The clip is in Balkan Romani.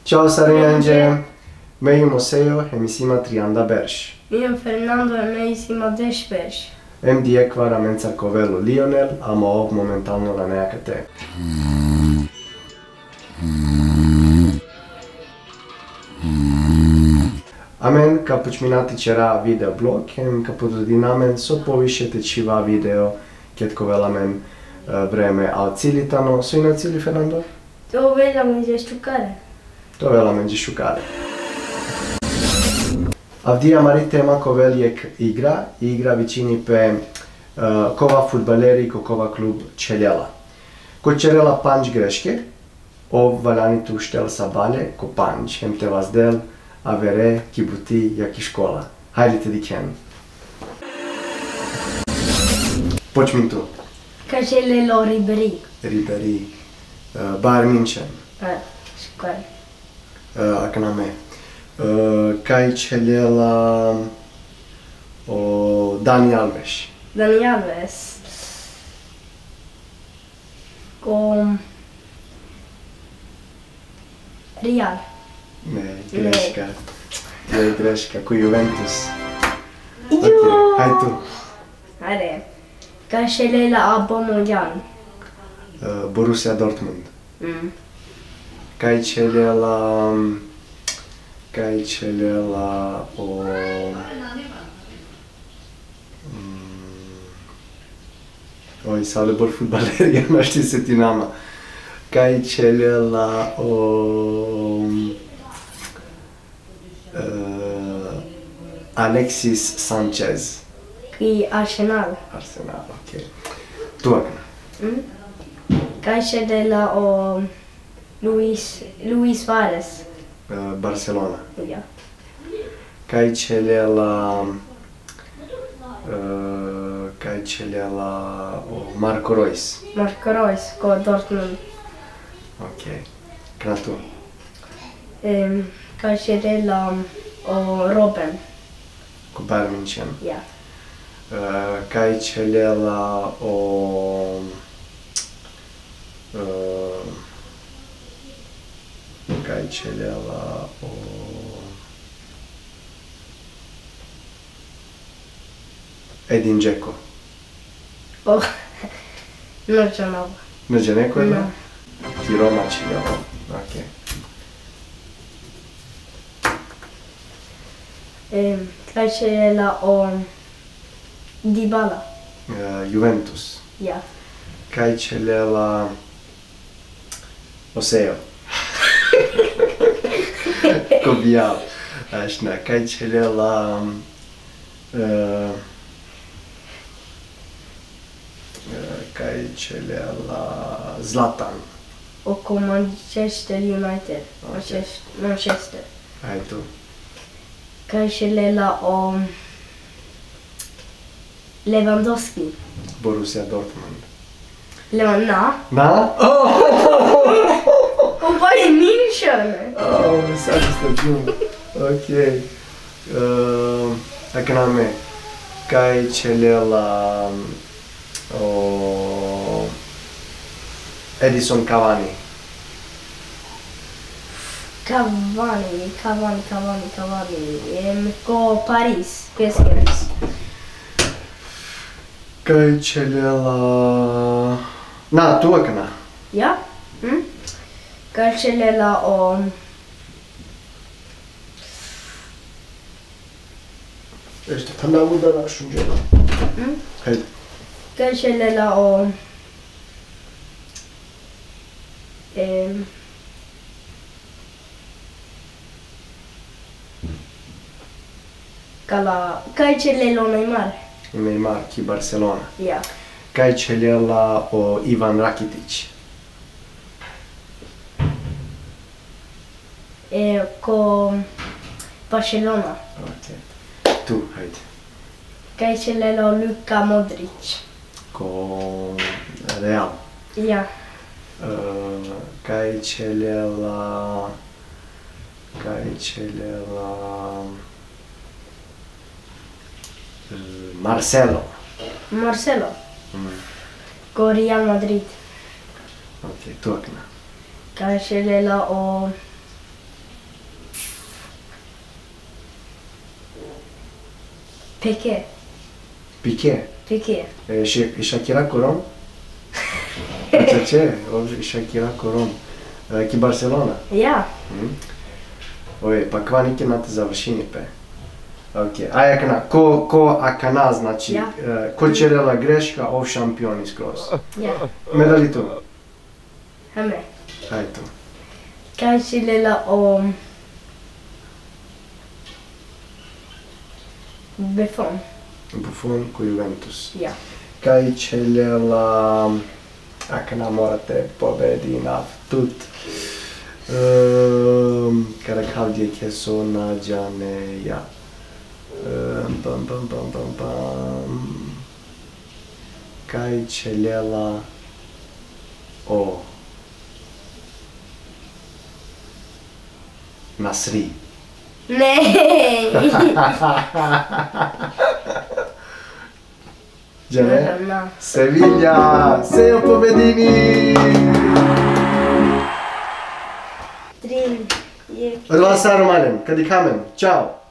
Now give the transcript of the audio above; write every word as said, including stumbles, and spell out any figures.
Ćao, sarinenđe! Me jum o Sejo, hem isi ma trianda berš. Me jum Fernando, hem me isi ma deš berš. Hem di ekvar amencar ka ovel o Lionel, ama ov momentalno nane akate. Amen ka počmina te ćera video blog, hem ka potrudina amen so poviše te čhiva video, ked ka ovel amen, e, vreme. A o cilji tano, so ine o cilji, Fernando? Te ovel amenđe šukare. Te ovel amenđe šukare. Avdive amari tema ka ovel jekh igra, igra vičini pe, e, kova fudbaleri ko kova klub ćhelela. Ko ćerela pandž greške, ov valjani te uštel sabale ko pandž, hem te vazdel avere ki buti ja ki škola. Hajde te dikhen. Počmin tu. Kaj ćhelela o Riberi? Riberi. E, Bayern München. E, šukar. E, akana me. E, kaj ćhelela o Dani Alves? Dani Alves. Ko Real. Ne, greška. Ne, greška, ko Juventus. Ju! Okej, hajde tu. Hajde. Kaj ćhelela Aubameyang? E, Borussia Dortmund. Mm. Kaj ćhelela, kaj ćhelela o, mm, oj, sa le bor fudbaleri, našti setina ma. Kaj ćhelela o, e, Alexis Sanchez? Ki Arsenal. Arsenal, okej. Tu akana. Mm. Kaj ćhelela o Luis, Luis Suarez? E, Barcelona. Ja. Kaj ćhelela, e, kaj ćhelela o Marco Reus? Marco Reus, ko Dortmund. Okej. Akana tu. Em, kaj ćhelela o Robben? Ko Bayern München. Ja. E, kaj ćhelela o, e, kaj ćhelela o Edin Dzeko? Oh, no ćhelela. No ćhelela? No. Ki Roma ćhelela. Okej. Em, kaj ćhelela o Dybala? E, Juventus. Ja. Kaj ćhelela o Sejo? Ko Bijal. Ašna, kaj ćhelela, e, e, kaj ćhelela Zlatan? O ko Manchester United. Okej. Manchester, Manchester. Ajde tu. Kaj ćhelela o Lewandowski? Borussia Dortmund. Levan-, na? Na? O! O Bayern München. O, mi sa isto džum. Okej. E, akana me. Kaj ćhelela o Edinson Cavani? Cavani, Cavani, Cavani, Cavani. Em, ko Paris, P S G. Kaj ćhelela? Na, tu akana. Ja? Hm? Kaj ćhelela o Este, pa na udara šunđela. Hm? Hajde. Kaj ćhelela o, em, kala, kaj ćhelela o Neymar? Neymar, ki Barcelona. Ja. Kaj ćhelela o Ivan Rakitic? E, ko Barcelona. Okej. Tu, hajde. Kaj ćhelela o Luka Modrić? Ko Real. Ja. E, kaj ćhelela, kaj ćhelela, e, Marcelo? Marcelo. Mm. Ko Real Madrid. Okej, tu akana. Kaj ćhelela o Pique. Pique. Pique. E, și, e Shakira cu rom? Aia ce? O, e Shakira cu rom. E, ki Barcelona. Ja. Mm? Oj, pa kva niki na te završini pe. Ok, aja akana, ko, ko akana, znači, Ja. e, ko ćerela greška, ov šampioni skroz. Ja. Me dali tu? Hame. Aj tu. Kaj ćelela o Buffon. Buffon ku Juventus. Ja. Kaj ćelela, akana mora te pobedinav tut. Um, kara khavdje keso na džane, ja. Um, pam, pam, pam, pam, pam. Kaj ćelela o Nasri. Ne. Džane? Na. Sevilla, se pobedini! Tri. Je. Odova sa romalen, ka dikha amen. Čao!